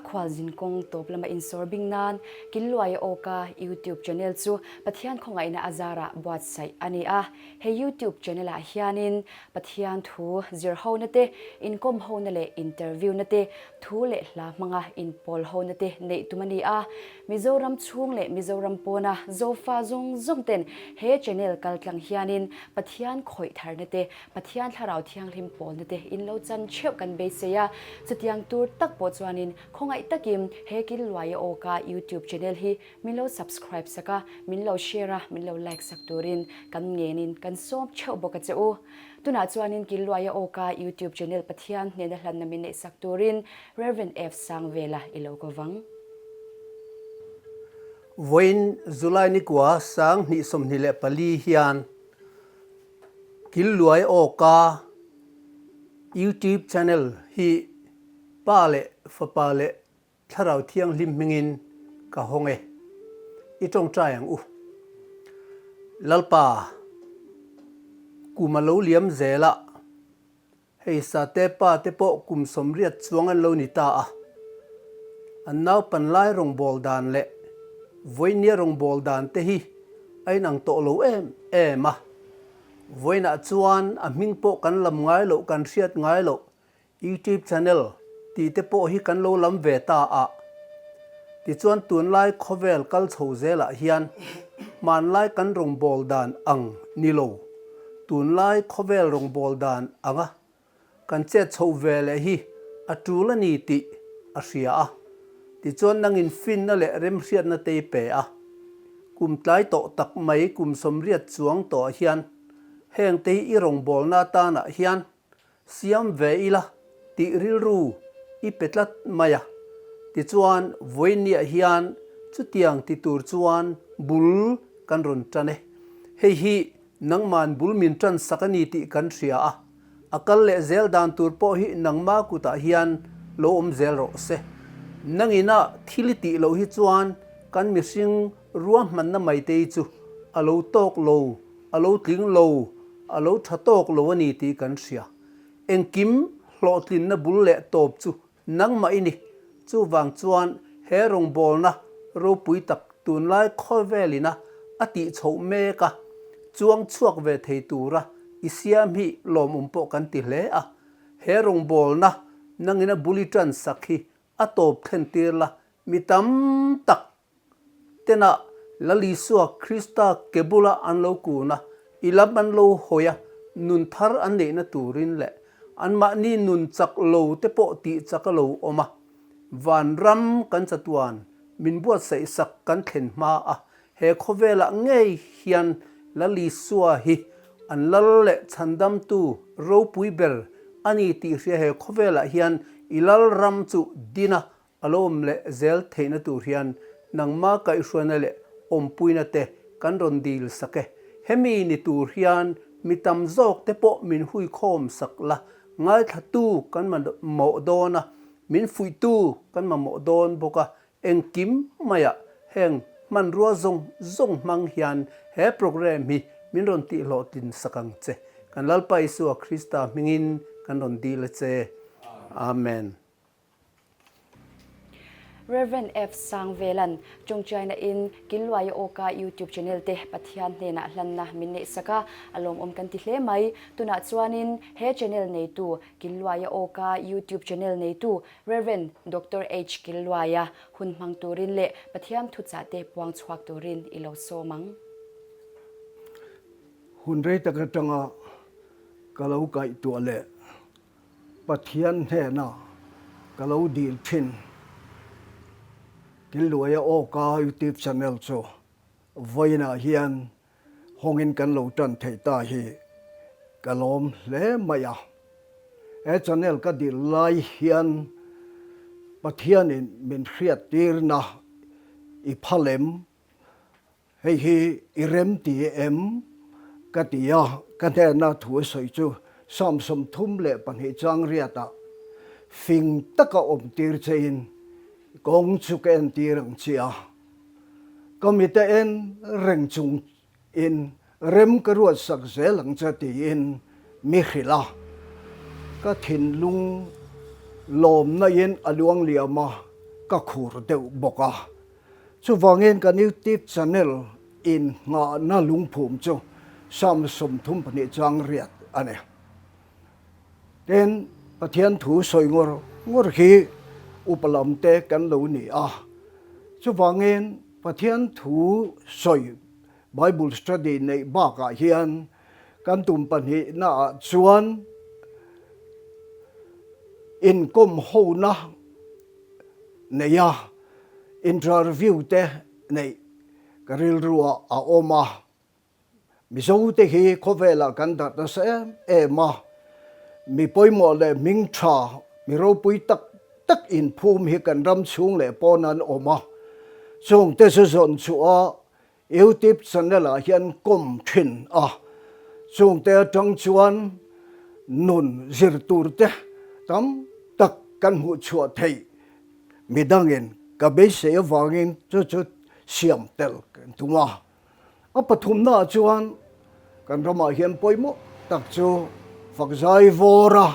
khualzin kawng tawp lama insawr bing nan Killuaia Awka YouTube channel chu Pathian khawngaihna a zarah buatsaih a ni a. He YouTube channel ah hianin Pathian thu zir hona te, inkawm hona leh interview na te, thu leh hla hmanga inpawl hona te neih tum a ni a. Mizoram chhung leh Mizoram pawna Zofa zawng zawng ten he channel kaltlang hianin Pathian khawih tharna te, Pathian Thlarau Thianghlim pawlna te in lo chan theuh kan beisei a. Chutiang tur tak pawh chuanin khawngaih takin he Killuaia Awka YouTube channel hi min lo subscribe sak a, min lo share a, min lo like sak turin kan ngenin kan sawm theuh bawk a che u. Tunah chuanin Killuaia Awka YouTube channel Pathian hnena hlanna min neih sak turin Rev. F. Sangvela i lo ko vang. Vawiin July nikua 2024 hian Killuai Awka YouTube channel hi Pa leh Fapa leh Thlarau Thianghlim hmingin ka hawng e. I tawngtai ang u. Lalpa, kum a lo liam zel a, hei Sate pa te pawh kum 80 chuang an lo ni ta a. An naupan lai rawngbâwl dan leh vawinia rawngbâwl dan te hi a inang tawh lo em em a. Vawiinah chuan a hming pawh kan lam ngai loh, kan hriat ngai loh YouTube channel tih te pawh hi kan lo lam ve ta a. Tichuan tunlai khawvel kal chho zelah hian hmanlai kan rawngbâwl dan ang ni lo, tunlai khawvel rawngbâwl dan anga kan chet chhoh ve leh hi a tul a ni tih a hria a. Tichuan nangin finna leh remhriatna te i pe a. Kum tlai tawh tak mai kum 80 chuang tawhah hian hengte hi i rawngbâwlna atanah hian Siam ve ila tih rilru i pe tlat mai a, tichuan vawiinniah hian chutiang ti tur chuan bul kan rawn tan e. Hei hi nangman bul min tan sak a ni tih kan hria a, a kal leh zel dan tur pawh hi nangma kutah hian lo awm zel rawh se. Nangina thil i tih loh hi chuan kan mihring ruahmanna maitei chu a lo tawk lo, a lo tling lo, A lo tha tawk lo a ni tih kan hria. Engkim hlawhtlinna bul leh tawp chu nangmah i ni. Chuvang chuan he rawngbawlna ropui tak tunlai khawvelina a tih chhoh mek a, chuang chhuak ve thei tura i siam hi lawmawm pawh kan ti hle a. He rawngbawlna nangina bul i tan sak hi a tawp thlen tir la, mi tam tak Tenah Lal Isua Krista ke bula an lo kun a, i lam an lo hawi a, nun thar an neihna turin leh anmahni nun chak lo te pawh tih chak a lo awm a. Vanram kan chatuan min buatsaih sak kan thlen hma a, he khawvelah ngei hian Lal Isua hi an lal leh chhandamtu ropui ber a ni tih hria he khawvelah hian i Lalram chu din a, A lo awm leh zel theihna tur hian nangma kaihhruaina leh awmpuina te kan rawn dil sak e. Hemi ni tur hian mi tam zawk te pawh min huikhawm sak la, ngaithlatu kan mamawh dawn a, min fuihtu kan mamawh dawn bawk a, engkim maiah heng hmanrua zawng zawng hmang hian he programme hi min rawn tihhlawhtlin sak ang che. Kan Lalpa Isua Krista hmingin kan rawn dil a che. Amen. Rev. F. Sangvelan, Chungchaina in Killuaia Awka YouTube channel te Pathian hnenah hlanna min neih sak a, a lawmawm kan ti hle mai. Tunah chuanin he channel neitu Killuaia Awka YouTube channel neitu Rev. Doctor H. Killuaia hun hmang turin leh Pathian thuchah te puang chhuak turin i lo sawm ang. Hun rei tak atanga ka lo kaihtuah leh Pathian hnena ka lo dil thin. Killuaia Awka YouTube channel chu vawiinah hian hawngin kan lo tan thei ta hi ka lawm hle mai a. He channel ka dil lai hian Pathianin min hriattirna i phalem Hei hi i rem ti em? ka ti a, ka hnena thu a sawi chu Psalm 32 chang riatah fing taka awm tir chein kawng chu ka entir ang che a, ka mite en reng chung in rem ka ruat sak zel ang che tiin mi hrilh a, ka thinlung lawmna in a luang liam a. ka khur deuh bawk a. Chuvangin kan YouTube channel innghahna lungphum chu Psalm 32 chang riat a ni. Tin, Pathian thu sawi ngawr ngawr hi upa lam te kan lo ni a. Chuvangin Pathian thu sawi Bible study neih bakah hian kan tum pahnihnaah chuan inkawm hona nei a, interview te neih ka rilruah a awm a. Mizote hi khawvelah kan darh nasa em em a, mi pawimawh leh hming tha, mi ropui tak tak inphum hi kan ram chhung leh pawn an awm a, chungte chu zawn chhuah a YouTube channel ah hian kawm thin a, chungte atang chuan nun zir tur te tam tak kan hmuh chhuah theih midangin ka beisei avangin chu chu siam tel kan tum a. A pathumnaah chuan kan ramah hian pawimawh tak chu Fakzai vawra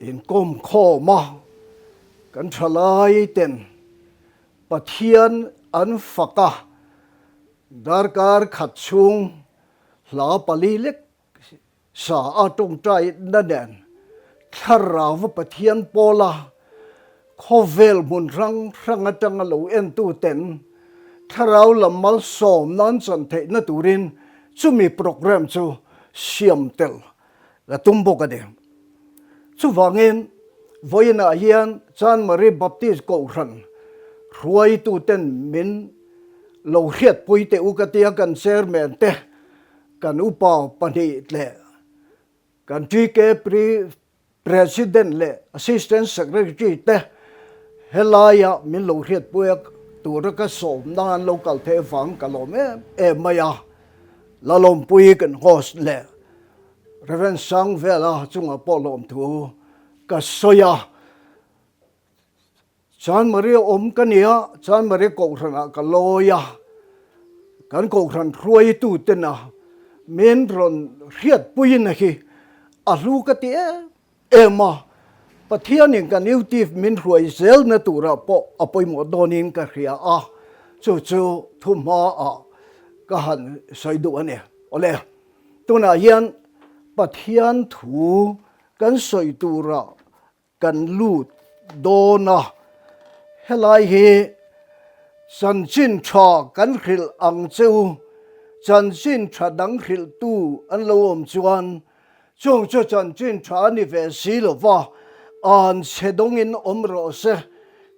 inkawm khawm a, kan thalai ten Pathian an fak a, darkar khat chhung hla pali lek Sa a tawngtaina nen Thlarau Pathian pawla khawvel hmun hrang hrang atanga lo entuten Thlarau lam malsawmna an chan theihna turin chumi programme chu siam tel la tum bawk a ni. Chuvangin vawiinah hian Chanmari Baptist Kohhran hruaituten min lo hriatpui teh u ka tia kan chairman te Kan upa pahnih leh kan TK President leh Assistant Secretary te helaia min lo hriatpui a tura ka sawmna an lo kal theih avang ka lawm em em mai a. Lalawmpui kan host leh Rev. Sangvela chungah pawh lawmthu ka sawi a. Chanmari awm ka nia, Chanmari kohhranah ka lawi a, kan kohhran hruaitu tena min rawn hriatpuiin a hi a hlu ka ti em em a, Pathianin kan UTIF min hruai zelna turah pawh a pawimawh dawnin ka hria a, chu chu thuhmaah ka han sawi duh a ni. Awle, tunah hian Pathian thu kan sawi turah Kan lut dawn a, helai hi chanchin tha kan hrilh ang che u, chanchin tha dang hrilhtu an lo awm chuan chung chu chanchin tha a ni ve si lo va, an chhe dawngin awm rawh se,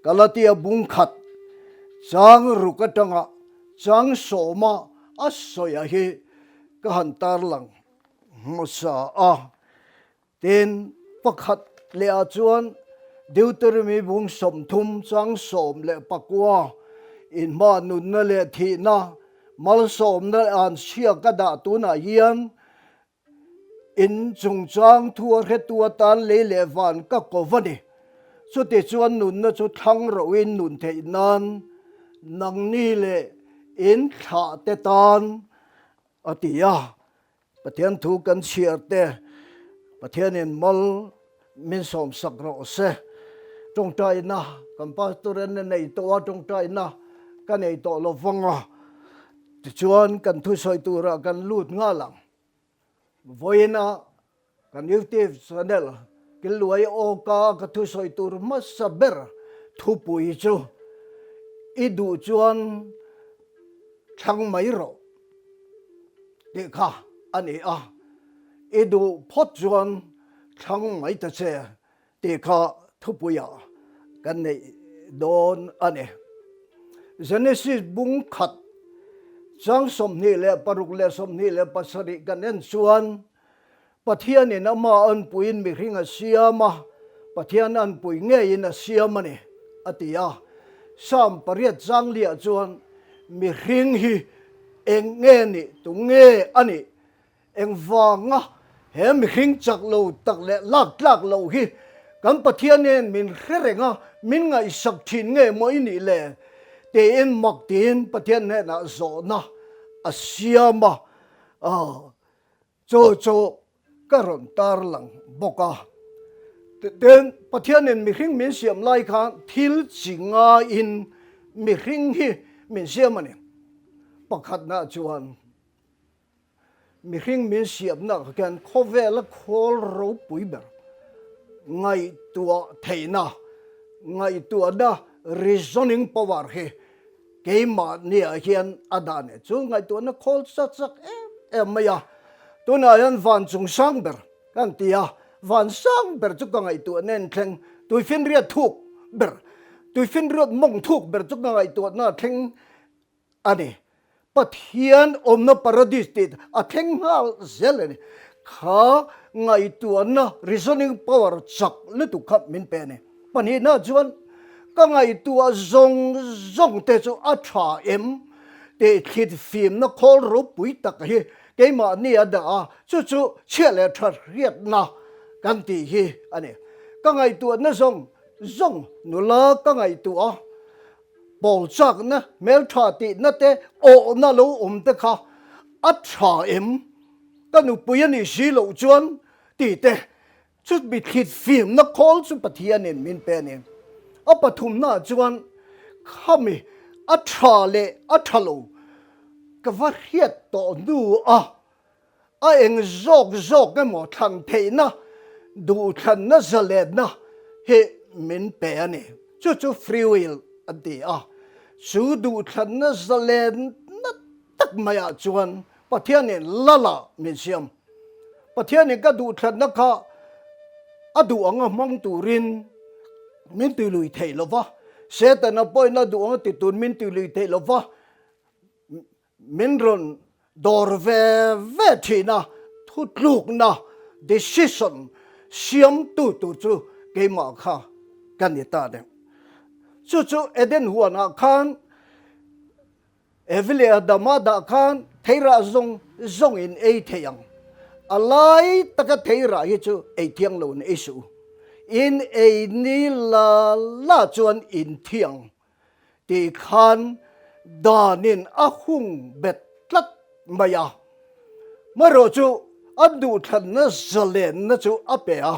Galatia bung khat chang ruk atanga chang sawma a sawi hi ka han tarlang hmasa a. Tin, pakhat lehah chuan Deuteronomy bung 30 chang 14 inhma nunna leh thihna, malsawmna leh anchhia ka dah tunah hian in chungchang thu a hretu atan lei leh van ka ko va ni. Chuti chuan nunna chu thlang rohin nun theih nan nangni leh in thlah te tan a ti a. Pathian thu kan chhiar te Pathianin mal min sawmsak rawh se. Tawngtaina kan pastor in a nei tawh a, tawngtaina ka nei tawh lo vang a, tichuan kan thusawi turah kan lut nghal ang. Vawiina Kan YouTube channel Killuai awka ka thusawi tur hmasa ber thupui chu i duh chuan thlang mai rawh tih kha a ni a, i duh phawt chuan thlang mai ta che. Tih kha thupuiah kan neih dawn a ni. Genesis bung khat chang 26 leh 27 kan en chuan Pathianin ama anpuiin mihring a siam a, Pathian anpui ngeiin a siam a ni, a ti a. Psalm pariat chang liah chuan mihring hi eng nge nih, tu nge a nih Engvanga he mihring chak lo tak leh lak tlak loh hi kan Pathian hian min hre reng a, min ngaihsak thin nge maw i nih le? tiin mak tiin Pathian hnenah zawhna a siam a, chu chu ka rawn tarlang bawk a. Tin, Pathianin mihring min siam lai khan thil chi ngaiin mihring hi min siam a ni. Pakhatna chuan mihring min siamna khian khawvela khawl ropui ber ngaihtuah theihna, ngaihtuahna reasoning power hi keimahniah hian a dah a ni. Chu ngaihtuahna khawl chak chak em em mai a, tunah hian van chung sang ber Kan ti a, van sang ber chu ka ngaihtuahna en thleng, tuifinriat thuk ber, tuifinriat mawng thuk ber chu ka ngaihtuahna a thleng a ni. Pathian awmna paradis tih a thleng nghal zel a ni. Kha ngaihtuahna reasoning power chak lutuk kha min pe a ni. Pahnihna chuan ka ngaihtuah zawng zawng te chu a tha em tih thlit fimna khawl ropui tak hi keimahni a dah a, chu chu chhiah leh tha hriatna kan tih hi a ni. Ka ngaihtuahna zawng zawng nula ka ngaihtuah a, pawl chakna, hmeltha tihna te, awhna lo awm te kha a tha em, ka nupui a nih si loh chuan tih te Chutmi thlit fimna khawl chu Pathianin min pe a ni. A pathumnaah chuan khami a tha leh a tha lo ka va hriat tawh hnu a, a eng zawk zawk emaw thlan theihna, duhthlanna zalenna hi min pe a ni. Chu chu free will an ti a. Chu duhthlanna zalenna tak maiah chuan Pathianin lala min siam. Pathianin ka duhthlanna kha a duh anga hmang turin min tui lui theih lo va, Setana pawhin a duh anga ti tur min tui lui theih lo va, min rawn dawr ve ve thin a, thutlukna, decision, siamtu tur chu keimah kha ka ni ta deuh. Chu chu Eden huanah khan Evi leh Adama dah khan theirah zawng zawng in ei thei ang. A lai taka theirah hi chu ei thiang lo in ei suh u. In ei ni la la chuan in thi ang tih khan danin a hung bet tlat mai a. Marawh chu a duhthlanna zalenna chu a pe a,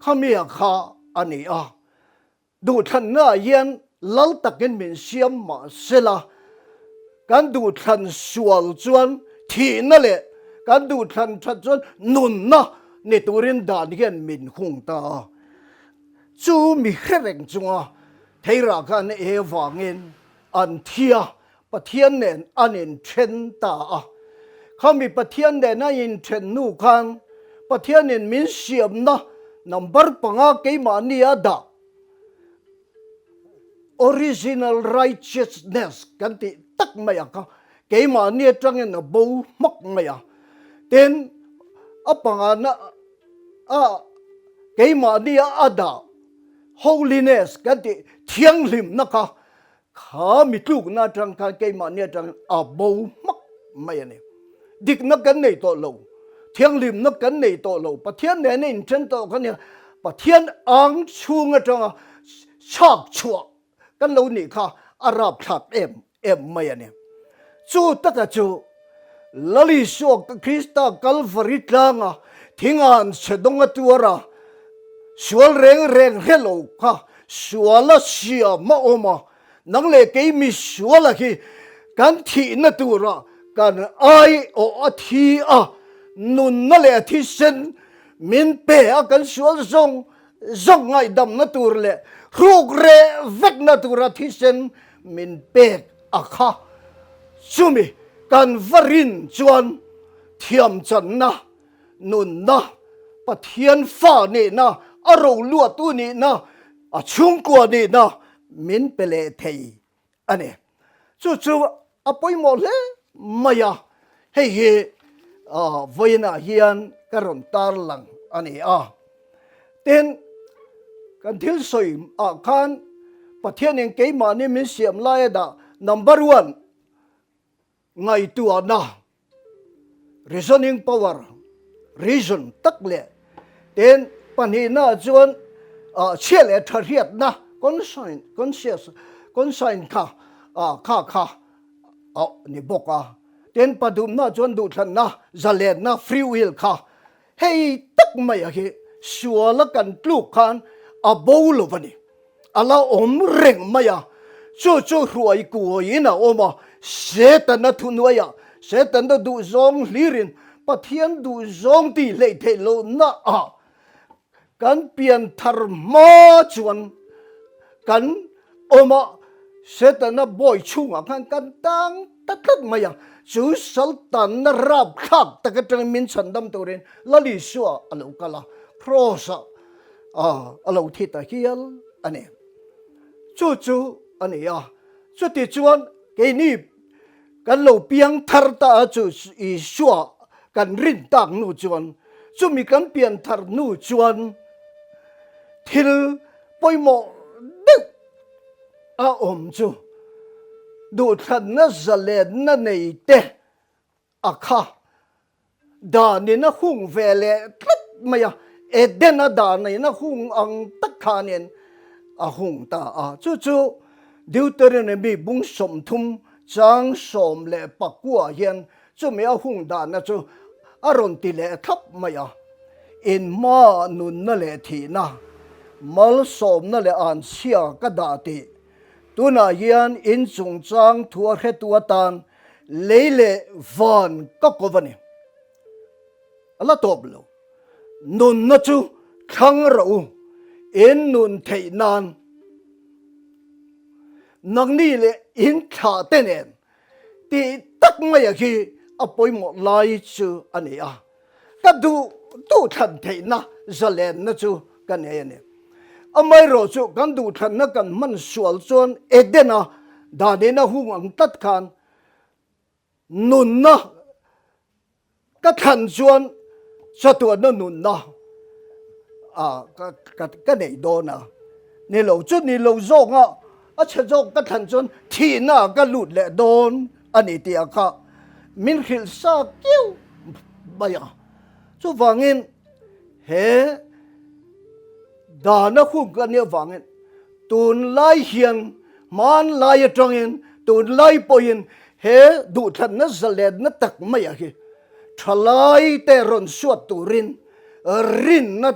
khamia kha a ni a. Duhthlannaah hian lal takin min siam mah sela, kan duhthlan sual chuan thihna leh kan duhthlan that chuan nunna ni turin dan hian min hung ta a. Chu mi hre reng chunga theirah khan e vangin an thi a, Pathian nen an inthen ta a. Khami Pathian nen a inthen hnu khan Pathianin min siamna number panga keimahni a dah, original righteousness kan tih tak mai ang kha keimahni atangin a bo hmak mai a. Tin, a pangana a keimahni a dah holiness kan tih thianghlimna kha Kha mi tlukna atang khan keimahni atang a bo hmak mai a ni. Dikna kan nei tawh lo, thianghlimna kan nei tawh lo, Pathian nena inthen tawh kan nia, Pathian ang chhung atanga chhak chhuah kan lo nih kha a rapthlak em em mai a ni. Chu taka chu Lal Isua Krista Kalvari tlanga thingan chhe dawng a tuar a, sual reng reng hre lo kha suala siam a awm a, nang leh kei mi suala hi kan thihna tura kan ai awh a thi a, nunna leh a thisen min pe a kan sual zawng zawng ngaihdamna tur leh hruk reh vekna tura thisen min pek a kha. Chumi kan va rin chuan thiamchanna, nunna, Pathian fa nihna, a roluatu nihna, a chhungkua nihna min pe leh thei a ni. Chu chu a pawimawh hle mai a, hei hi vawiinah hian ka rawn tarlang a ni a. Tin, kan thil sawi ah khan Pathianin keimahni min siam laia dah number one ngaihtuahna, reasoning power, reason, tak leh tin pahnihna ah chuan chhia leh tha hriatna, conscious, conscience kha kha kha a ni bawk a. Tin, pathumna ah chuan duhthlanna, zalenna, free will kha Hei tak mai a hi. Suala kan tluk khan a bo lo a ni. A la awm reng mai a, chu chu hruai kuaiin a awm a, Setana thuhnuaiah Setana duhzawng hlirin Pathian duhzawng tih hleih theih lohna ah kan pian thar hma chuan kan awm a, Setana bawi chhungah khan kan tang ta tlat mai a, chu saltanna rapthlak tak atangin min chhandam turin Lal Isua a lo kal a, Kraws-ah a lo thi ta hial a ni. Chu chu a ni a, chuti chuan keini kan lo piang thar ta a chu Isua kan rin tak hnu chuan, chumi kan pian thar hnu chuan thil pawimawh deuh a awm chu duhthlanna zalenna nei te a kha danin a hung ve leh tlat mai a, Eden-a danin a hung ang tak khanin a hung ta a. Chu chu Deuteronomy bung 30 chang 19 hian chumi a hung dahna chu a rawn ti leh thlap mai a, Inhma nunna leh thihna, malsawmna leh anchhia ka dah tih tunah hian in chungchang thu a hretu atan Lei leh van ka ko va ni. A la tawp lo. Nunna chu thlang rawh u, in nun theih nan. Nangni leh in thlah te nen tih tak maia khi a pawimawh lai chu a ni a. Ka duh duh thlan theihna zalenna chu ka nei a ni. Amaherawh chu kan duhthlanna kan hman sual chuan Eden-a danin a hung ang tlat khan nunna ka thlan chuan chatuanna nunna ka nei dawn a. Ni lo chu ni lo zawk a, a chhe zawk ka thlan chuan thihna ka lut leh dawn a ni tih ah kha min hrilh sa kiau mai a. Chuvangin he dana hung ka nih avangin tunlai hian hmanlai atangin tunlai pawhin he duhthlanna zalenna tak maiah hi thalai te rawn suat turin rinna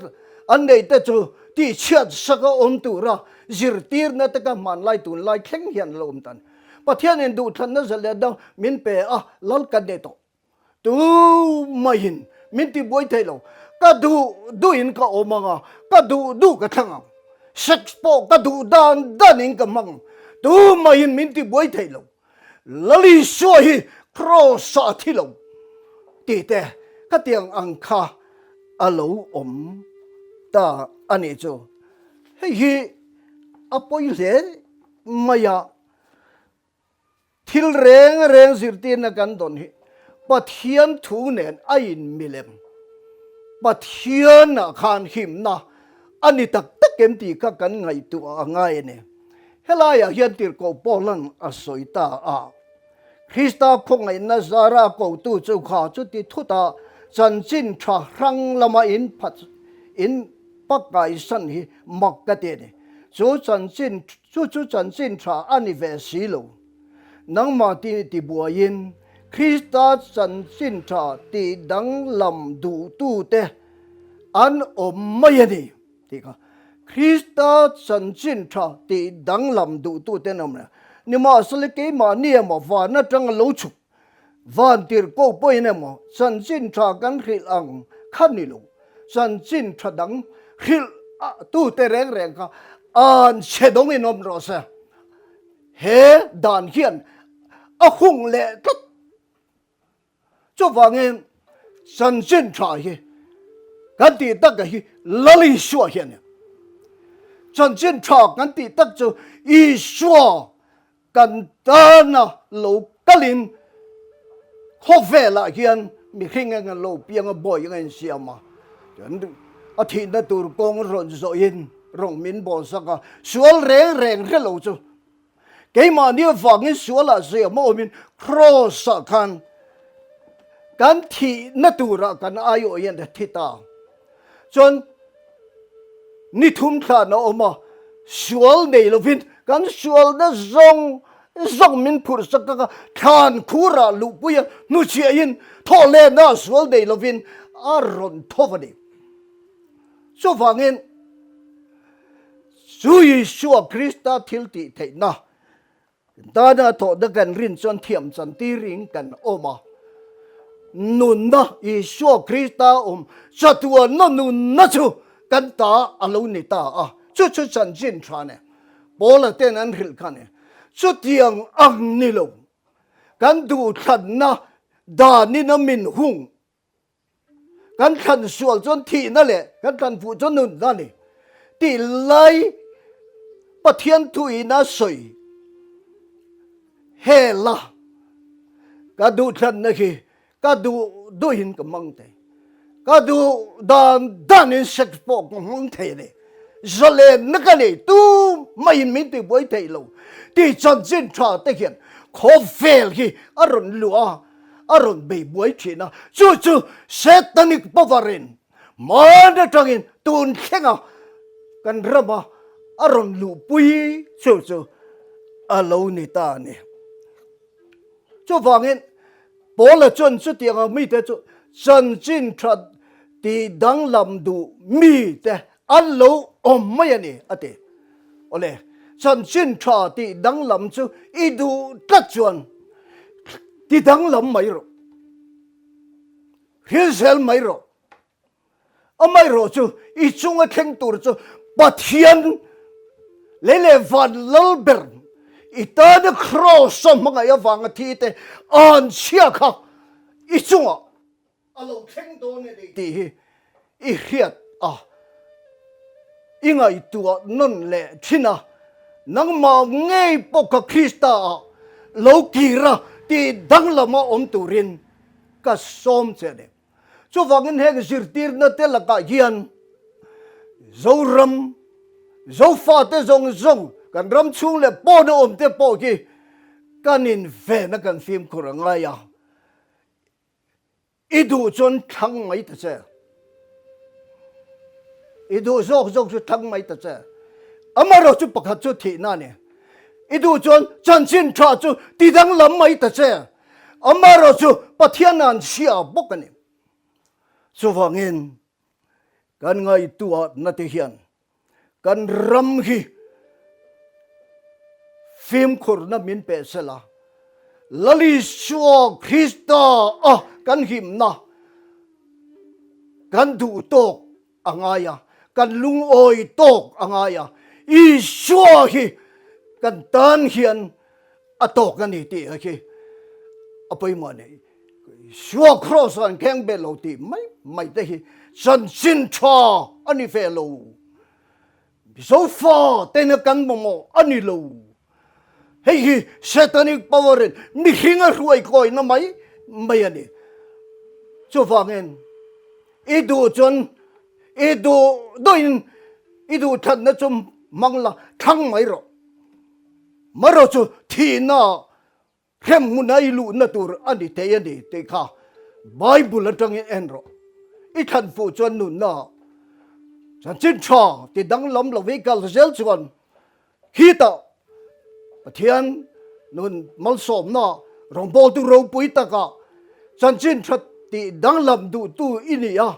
an nei te chu tihchhiat saka awm tura zirtirna te ka hmanlai tunlai thleng hian a lo awm ta a ni. Pathianin duhthlanna zalenna min pe a, lal kan nei tawh. Tu maiin min ti buai thei lo. Ka duh duhin ka awm ang a, ka duh duh ka thlang ang. Sex pawh ka duh dan danin ka hmang ang. Tu maiin min ti buai thei lo. Lalisua hi Kraws-ah a thi lo tih te khatiang ang kha a lo awm ta a nih chu. Hei hi a pawi hle mai a. Thil reng reng zirtirna kan dawn hi Pathian thu nen a inmilem. Pathianah khan himna a ni tak tak em tih kha kan ngaihtuah a ngai a ni. Helaiah hian tirhkoh Paula'n a sawi ta a, Krista khawngaihna zara a kotu chu kha chuti thutah chanchin tha hrang lama in phat in pakaisan hi mak ka ti a ni. Chu chanchin Chu chu chanchin tha a ni ve si lo. Nangmah ti tibuaiin Krista chanchin tha tih danglam duhtute an awm mai a ni tih kha. Krista chanchin tha tih danglam duhtute an awm mai a. Nimahsela keimahni emaw van atanga lo chhuk Van tirhkoh pawhin emaw chanchin tha kan hrilh ang kha ni lo, chanchin tha dang hrilh tute reng reng kha an chhe dawngin awm rawh se. He dan hian a hung leh tlat. Chuvangin chanchin tha hi kan tih tak hi Lal Isua hi a ni. Chanchin tha kan tih tak chu Isua Kan tana lo kalin khawvelah hian mihring eng a lo piang a, bawi eng a insiam a, a thihna tur kawng rawn zawhin rawng min bawlsak a, sual reng reng hre lo chu keimahni avangin sualah ziam a awmin Kraws-ah khan kan thihna turah kan aiawh hian a thi ta. Chuan ni thum thlan a awm a, sual nei lovin kan sualna zawng zawng min phurh sak tak a, thlan khurah luhpui a hnuchhiahin thawhlehna sual nei lovin a rawn tho a ni. Chuvangin, chu Isua Krista thiltih theihna Tana thawhna kan rin chuan thiam chan tirin kan awm a. Nunna Isua Krista awm chatuanna nunna chu kan ta a lo ni ta a. Chu chu chanchin tha ne. Paula ten an hrilh kha ni. Chutiang ang ni lo. Kan duhthlanna danin a min hung. Kan thlan sual chuan thihna leh kan thlan fuh chuan nunna a ni tih lai Pathian thuin a sawi hela ka duh thlanna khi ka duh duhin ka hmang thei ka duh dan danin sex pawh ka hmang thei a ni zalenna ka nei tu maiin min tihbuai thei lo tih chanchin tha te hian khawvel hi a rawn luah a. a rawn bei buai thin a, chu chu Satanic power in hman atangin tun thlenga kan rama a rawn luhpui chu chu a lo ni ta a ni. Chuvangin Paula chuan chutianga mite chu chanchin tha tih danglam duh mite an lo awm mai a ni a ti. Awle, chanchin tha tih danglam chu i duh tlat chuan ti danglam mai rawh, hrilh zel mai rawh. Amaherawh chu i chunga thleng tur chu Pathian lei leh van lal ber i tana kraws-a hmangaih avanga thi te anchhia kha i chungah A lo thleng dawn e ni tih hi i hriat a, i ngaihtuah nawn leh thin a, nangmah ngei pawh ka Krista ah lo kir a tih danglama awm turin ka sawm che a ni. Chuvangin heng zirtirna te lakah hian Zoram, Zofate zawng zawng, kan ram chhung leh pawna awm te pawh hi kan inven a kan fimkhur a ngai a. I duh chuan thlang mai ta che. I duh zawk zawk chu thlang mai ta che. Amaherawh chu pakhat chu thihna a ni. I duh chuan chanchin tha chu ti danglam mai ta che. Amaherawh chu Pathian an hria bawk a ni. Chuvangin kan ngaihtuahna te hian Kan ram hi fimkhurna min pe sela, Lal Isua Krista a kan himna kan duh tawk a ngai a, kan lungawi tawk a ngai a, Isua hi kan tan hian a tawk a ni tih hi a pawimawh a ni. Isua Kraws an kheng be lo tih mai mai te hi chanchin tha a ni ve lo. Mizo fa tena kan mamawh a ni lo. Hei hi Satanic power in mihring a hruai kawina mai mai a ni. Chuvangin i duh chuan i duh duhin i duh thatna chu hmang la thlang mai rawh. Marawh chu thihna Hrem hmuna i luhna tur a ni thei a ni tih kha Bible atangin en rawh. I thlan fuh chuan nunna chanchin tha ti danglam lo i kal zel chuan khitah Pathian nun malsawmna rawngbawltu ropui takah chanchin tha tih danglam duhtu i ni a,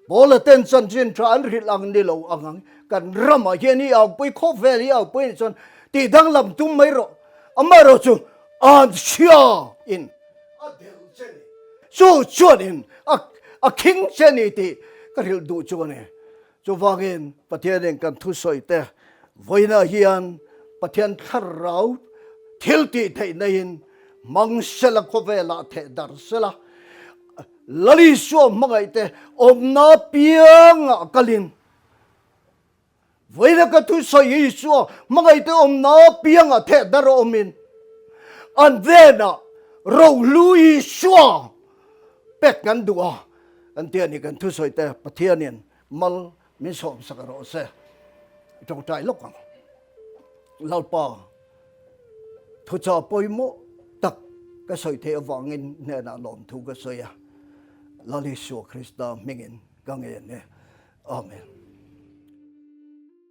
Paula ten chanchin tha an hrilh ang ni lo ang ang kan ramah hian i aupui khawvel i aupui anih chuan tih danglam tum mai rawh. Amaherawh chu an hria in a delh che ni. Chu chuan in a khing che ni tih ka hrilh duh chu a ni. Chuvangin Pathianin kan thusawi te vawiinah hian Pathian thlarau thil tih theihna in hmang sela khawvelah theh darh sela Lal Isua hmangaih te awmna piangah kalin Vawiina ka thusawi Isua hmangaihte awmna apiangah theh dar a awmin an venah rohlu Isua pek kan duh a, kan ti a ni. Kan thusawi te Pathianin mal min sawmsak rawh se. I tawngtai lawk ang. Lalpa, thuchah pawimawh tak ka sawi theih avangin hnenah lawmthu ka sawi a, Lal Isua Krista hmingin ka ngen e. Amen.